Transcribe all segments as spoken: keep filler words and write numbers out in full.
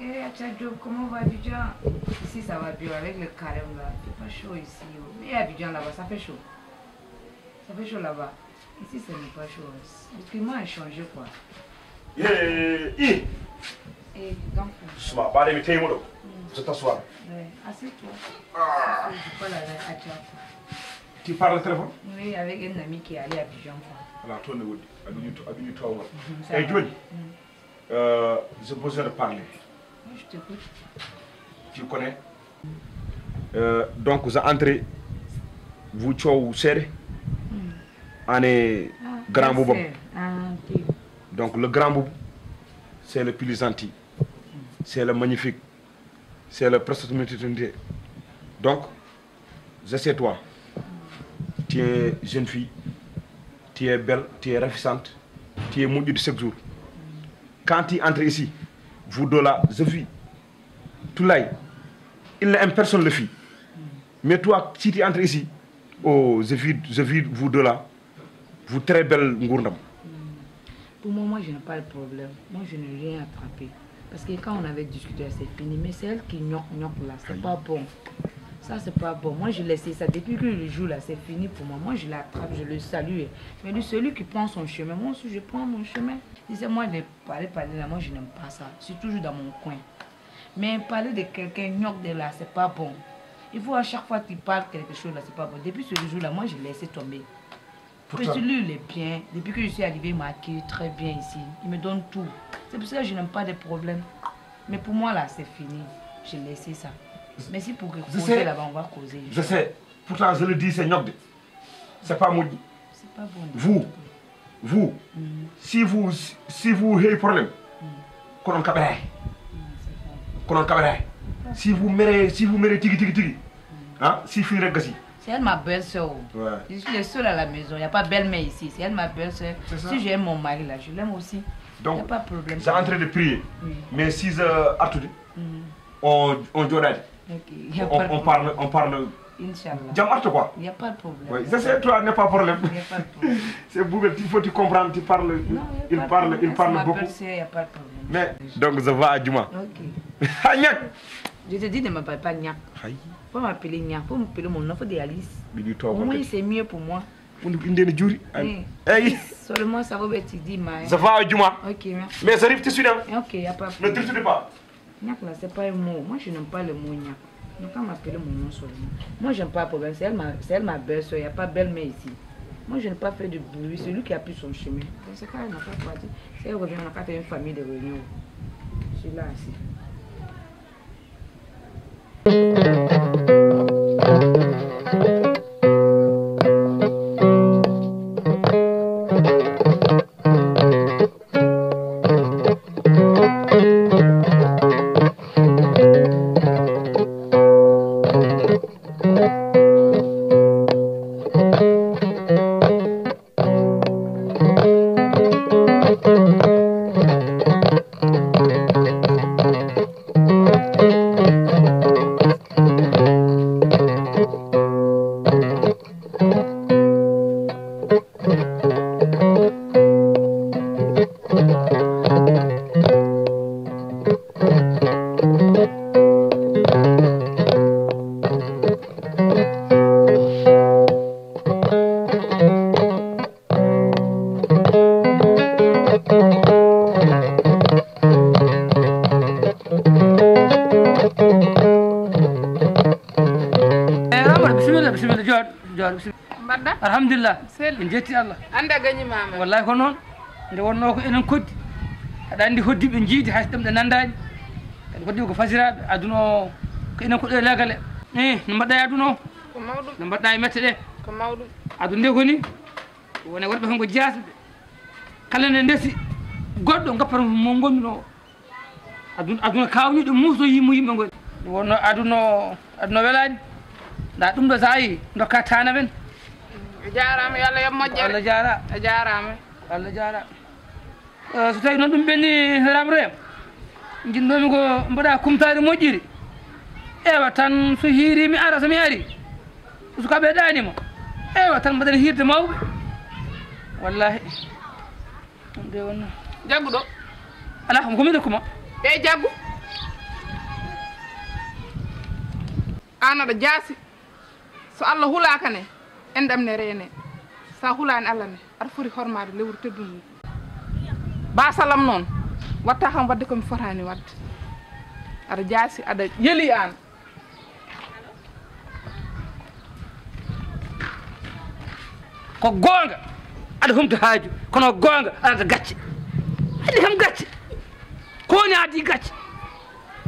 Eh, Acha Diop, comment va Abidjan? Ici, ça va bien avec le carême là. Il fait pas chaud ici, oh. Mais Abidjan là-bas, ça fait chaud. Ça fait chaud là-bas. Ici, ce n'est pas chaud. Le climat a changé, quoi. Ye, i. Et donc, Suma ɓaade mi teymo ɗo. So taswa. Ouais, assieds-toi. Je suis pas là avec Acha, quoi. Tu parles téléphone? Oui, avec un ami qui est allé à Abidjan, quoi. Ala toon ne woɗɗi. Aɗa woni to aɗa woni towgal. Ça Eyyi va. Jooni, euh, je besoin de parler. Oui, je t'écoute. Tu connais? Euh, donc vous entrez, vous coow seeɗa. Ane Ah, grand boubou. C'est- Ah, ok. Donc le grand boubou, c'est le plus gentil, c'est le magnifique, c'est le prestataire. Donc, je sais toi, tu es jeune fille, tu es belle, tu es ravissante, tu es moƴƴude chaque jour. Quand tu entres ici, vous deux là, je vis. Tulay, il n'y a personne le fille. Mais toi, si tu entres ici, oh, je vis, je vis vous deux là, vous très belle ngurdam. Pour moi, moi, je n'ai pas de problème. Moi, je n'ai rien attrapé. Parce que quand on avait discuté, c'est fini. Mais c'est elle qui gnoc, gnoc là. C'est Aïe. Pas bon. Ça, c'est pas bon. Moi, je laisse ça. Depuis que le jour là, c'est fini pour moi. Moi, je l'attrape, je le salue. Je me dis, celui qui prend son chemin, moi aussi, je prends mon chemin. Tu sais, moi, les parler, parler là, moi, je n'aime pas ça. Je suis toujours dans mon coin. Mais parler de quelqu'un, gnoc de là, c'est pas bon. Il faut à chaque fois qu'il parle quelque chose là, c'est pas bon. Depuis ce jour-là, moi, j'ai laissé tomber. Pourtant- Parce que lui, il est bien. Depuis que je suis arrivée, il m'a accueilli très bien ici. Il me donne tout. C'est pour ça que je n'aime pas de problèmes. Mais pour moi, là, c'est fini. J'ai laissé ça. Mais si pour Je causer sais. Là-bas, on va causer. Je sais. Pourtant, je le dis, c'est gnoc de. C'est pas moƴƴi. C'est pas bon. Vous, vous, si vous, si vous avez problème, kono on kaɓata. Kono on kaɓata. Si vous mere, si vous mere tigi tigi tigi, hein, si finire gasi. C'est elle ma belle-sœur. Ouais. Je suis le seul à la maison. Il n'y a pas belle-mère ici. C'est elle ma belle-sœur. C'est ça. Si j'aime mon mari là, je l'aime aussi. Il n'y a Donc, pas de problème. J'ai en train de prier. Oui. Mais si je artude, on, on jooɗaade. Ok. Il n'y a On, pas de on problème. Parle, on parle. Inch'Allah. Jam arta quoi. Il n'y a pas de problème. Oui, je sais, toi, n'est pas problème. Il n'y a pas de problème. C'est vous, il faut tu comprendre, tu parles, Non, il n'y a il pas parle, de il problème. parle C'est ma beaucoup. Belle-sœur, il n'y a pas de problème. Mais donc je vais à Juma. Ok. Ha, gnoc. Je te dis, ne m'appelle pas gnoc. Hay. Faut m'appeler gnoc. Faut m'appeler mon nom. Faut des alices. Mbiɗi to Au moins, bakkati. C'est mieux pour moi. Woni ko inde ene juuri. Eh. Eyyi. Seulement ça va être dit, mais. Je vais à Juma. Ok, merci. Mais j'arrive tout de suite, hein. Ok, il n'y a pas de Ne problème. Turtude pas. Gnoc là, c'est pas un mot. Moi, je n'aime pas le mot gnoc. Donc, quand m'appelle mon nom seulement. Moi, j'aime pas le problème. C'est elle ma, c'est elle ma belle-sœur. Il n'y a pas belle-mère ici. Moi, je n'ai pas fait de bruit. C'est lui qui a pris son chemin. Dans ce cas, il n'a pas parti. Si elle revient, on n'a qu'à faire une famille de réunion. Je suis là, ici. Wadda? Alhamdulillah. Sel. En jetti Allah. Anda gañi mama. Wallahi ko noon. Nde wonno ko enen koddi. Aɗa anndi hoddiiɓe njiidi hay so ɗemɗe nanndaani. Kadi hoddiiɓe ko fasiraaɓe. Aduna o ko enen ko ɗo e lagale. Eh, no mbaɗɗa e aduna o? Ko mawɗum. No mbaɗɗa e mette ɗe? Ko mawɗum. Aduna nde ko ni. Wona worɓe kon ko jaasɓe. Kala ne ndesi goɗɗo ngappata mo ngonduno o. Aduna, aduna kawniɗo muuso yimmo yimɓe ngoni. Ɗum wonno aduna o, aduna o welaani. Nda ɗum ɗo so a yi dokka tana men. A jaaraama, yo Allah yoɓ moƴƴere. Allah jaara. A jaaraama. Allah jaara. Eh, so tawi noon ɗum ɓenni ramre, jinnomi ko mbaɗa kumtari moƴƴiri. Ewa tan so hiiri mi ara, so mi ari, sukaɓe ɗanima. Ewa tan mbaɗen hirde mawɓe. Wallahi. Ɗum de wonno. Jagguɗo. Ala, ko min kuma. E jaggu. An aɗa jaasi. So Allah hulaaka ne, en ɗam ne reene. Sa hulaani Allah ne, aɗa foti hormaade lewru teddundu. Basalam noon, watta kam wadde ko mi fotaani wadde. Aɗa jaasi, aɗa yeli an. Ko goonga, aɗa humta haaju, kono goonga aɗa gacce. Addi kam gacce. Ko woni addi gacce?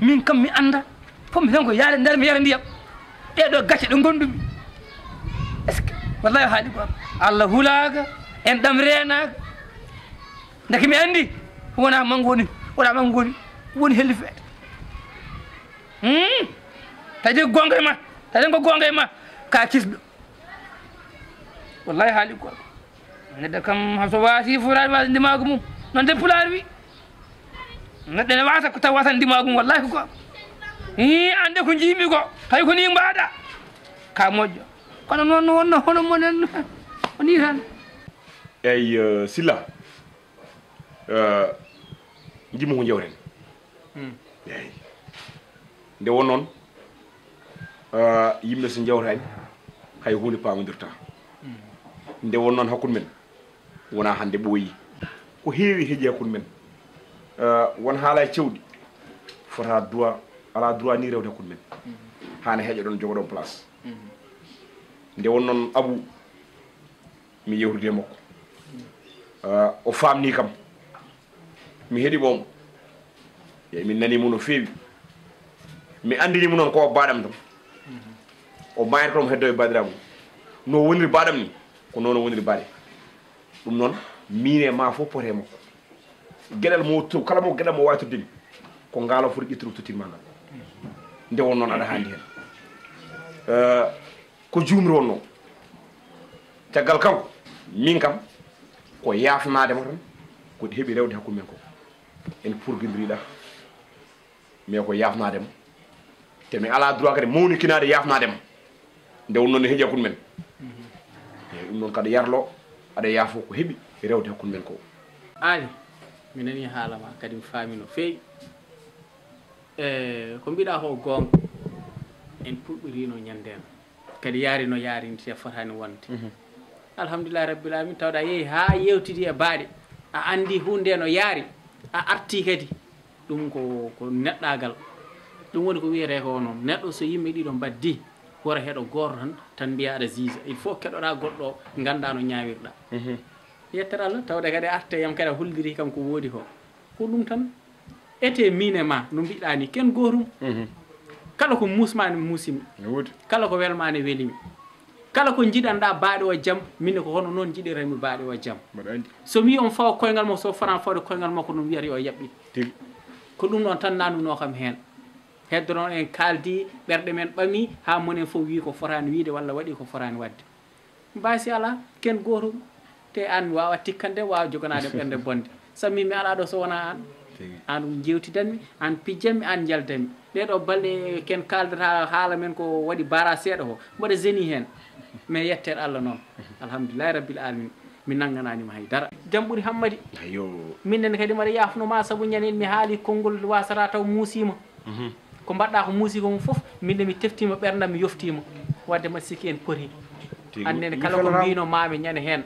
Min kam mi annda. Fof mi tan ko yaade nder mi yara ndiyam. Ɗee ɗo gacce ɗo ngonɗumi. Est-ce que wallahi haali ko am. Allah hulaaka, en ɗam reenaaka. Ndeke mi anndi wona mango woni, wona mango woni, woni helli feere. Hmm. Tawi de gonga e ma, tawi de ko gonga e ma, ka kisɗo. Wallahi haali ko. Neɗɗo kam so waasi furaani waasa ndimaagu mum. Noon de pulaar wi. Neɗɗo ne waasa ko taw waasa ndimaagu mum, wallahi ko. Ii, annde ko njiimi ko, tawi ko ni mbaɗa. Ka moƴƴo. Kono noon no wonno hono monen o ni tan. Eyi, eh, Silla. Eh, njimmo ko jawren. Hmm. Eyi. Nde won noon, eh, yimɓe so njawtaani, hay huunde paamondirta. Hmm. Nde won noon hakkunde men, wona hannde ɓooyi. Ko heewi heeji hakkunde men. Eh, won haala e cewɗi, fota droit, ala droit ni rewde hakkunde men. Hmm. Haana heeƴa ɗon, jogo ɗon place. Hmm. Nde won noon Abu, mi yewtidi e makko. Ah, o faamni kam. Mi heɗi mo. Eyi, min nani mo no feewi. Mi anndini mo noon ko o baɗam tan. O mayata kono mo heddo e baɗiraagu. No woniri baɗam ni, ko noon o woniri baɗe. Ɗum noon, miin e ma fof pote e makko. Geɗal mo to-, kala mo geɗal mo waawi tottudemi, ko ngaal o foti ƴettude o tottirma ngal. Nde won noon aɗa haandi heen. Eh, ko juumri wonnoo. Caggal kanko, min kam, ko yaafnaade mo tan, ko heɓi rewde hakkunde men ko. En purgindiriɗa. Mais ko yaafnaade mo. Te mi alaa droit kadi mawnikinaade yaafnaade mo. Nde won noon ne heƴi hakkunde men. Eyi, ɗum noon kadi yarlo, aɗa yaafo ko heɓi rewde hakkunde men ko. Aali, mi nanii haala ma, kadi mi faami no feewi. E, ko mbiɗa ko goonga, en puɗɗoriino ñanndeena. Kadi yaari no yaarinte fotaani wonde. Mhm. Alhamdulillahi rabbil alamin, tawde a yehi haa yewtidi e baaɗe, a anndi huunde no yaari, a arti kadi. Ɗum ko, ko neɗɗaagal. Ɗum woni ko wiyetee ko noon. Neɗɗo so yimɓe ɗiɗo mbaddii, wora heɗo gooto tan, tan mbiya aɗa ziiza. Il faut keɗoɗaa goɗɗo o, nganndaa no ñaawirɗaa. Mhm. Yettere Allah, tawde kadi a artii e am kadi a holliri kam ko woodi ko. Ko ɗum tan. Ete miin e ma, no mbiɗaa ni, ken gootum. Mhm. Kala ko muusmaa ne muusimi. No woodi. Kala ko welmaa ne welimi. Kala ko njiɗanɗaa baaɗe o jam, min ko hono noon njiɗiranmi baaɗe o jam. Mbaɗa anndi. So mi on fawa koyngal makko, so fotani fawde koyngal makko, ɗum wiyata yo yaɓɓit. Tigi. Ko ɗum noon tan nanunoo kam heen. Heddo noon en kaaldi, ɓerɗe men ɓami, haa monen fof wii ko fotaani wiide walla waɗi ko fotaani waɗde. Mbaasi alaa, ken gootum. Te aan mi waawa tikkande, waawa joganaade ɓernde bonde. Sabu min mi alaa ɗo so wonaa aan. Tigi. Aan ɗum njeewtidanmi, aan pijjanmi, aan njaldanmi. Ɗee ɗoo balɗe ken kaaldata haala men ko waɗi baara seeɗa ko, mboɗo zeni heen. Mais yettere Allah noon. Alhamdulillahi rabbil alamin. Mi nannganaani ma hay dara. Jam ɓuri hammadi. Ayo. Min nene kadi mbaɗa yaafno ma sabu ñande mi haali konngol wasata taw muusiima. Mhm. Ko mbaɗɗa ko muusi ko mum fof, min de mi teftiima ɓerndam, mi yoftiima. Wadde mbaɗa sikki en poti. Tigi. Aan nene mi kala ko felanaama. Mbino maami ñande heen.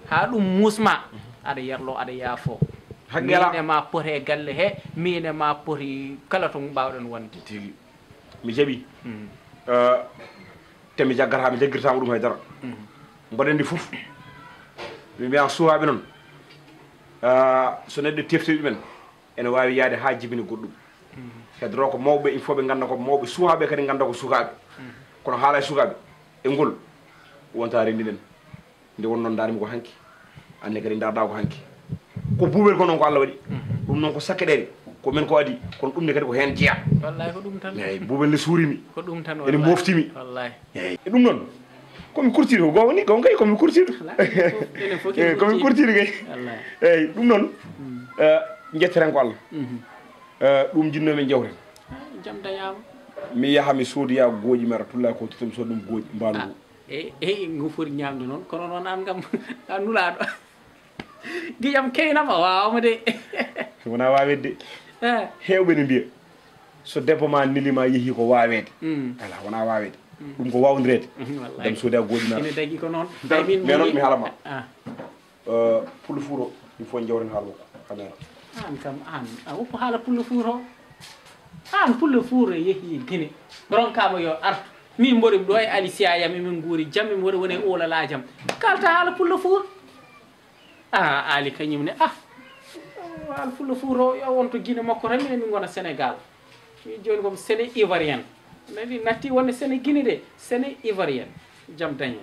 Haa ɗum muusma, aɗa yerlo, aɗa yaafo. Haqqe alaa. Min e ma poti e galle he, min e ma poti kala to mbaawɗen wonde. Tigi. Mi jaɓi. Mm. Eh, te mi jaggata, mi jaggirtaama ɗum hay dara. Mm. Mboɗen ndi fof, mi mbiyan suwaaɓe noon, ah, so neɗɗo tefti ɗumen, ene waawi yahde haa jibini goɗɗum. Hedoro ko mawɓe, il faut ɓe ngannda ko mawɓe, suwaaɓe kadi ngannda ko sukaaɓe. Kono haala e sukaaɓe, e ngol wonta renndinen. Nde won noon ndaarmi ko hanki, anne kadi ndaarɗa ko hanki. Ko buubel ko noon ko Allah waɗi. Ɗum noon ko sakkeɗeere, ko men ko adi, kono ɗum ne kadi ko heen jeyaa. Wallahi ko ɗum tan. Eyyi, buubel ne suurimi. Ko ɗum tan, ene wallahi. Moftimi. Wallahi. Eyyi, e ɗum noon, komi kurtiri ko goonga ni, goonga kay komi kurtiri. Ala, enen fof, enen fof. Eyyi, komi kurtiri kay. Wallahi. Eyyi, ɗum noon, eh, njetteren ko Allah. Eh, ɗum jinnomi jawten. Ah, jam dañaama. Mi yaha mi soodoya gooƴi, mi ara tulla ko tottum soodo ɗum gooƴi, mbaanu ngu. Eyi, eyi, ngu foti ñaamde noon, kono noon aan kam, a nulaaɗo. Giƴam keynama, waawama de. Wonaa waaweede de. Eh. Heewɓe ne mbiya, so debbo ma neli ma yehi ko waaweede. Mm. Alaa, wonaa waaweede. Mm. Ɗum ko waawndireede. Mm, wallaay. Dem sooda gooƴi ma. Ina dagi ko noon. Ay, min, mais noon mi haala ma. Ah. Euh, Pullo Fuuta, il faut jawren haala makko, caméra. Aan kam, aan, a woppu haala Pullo Fuuta o. Aan, Pullo Fuuta yehi Gine, ronkaama yo artu. Min mboɗo mi ɗo e Alicia Yam, min nguuri jam, min mboɗo woni e Oulala jam. Kalta haala Pullo Fuuta. Ah, Ali kañum ne, ah, haala Pullo Fuuta o, yo won to Gine makko tan, minen min ngona Sénégal. Min jooni ko Séné Ivoirien. Nani natti wonde Séné Gine de, Séné Ivoirien. Jam dañe.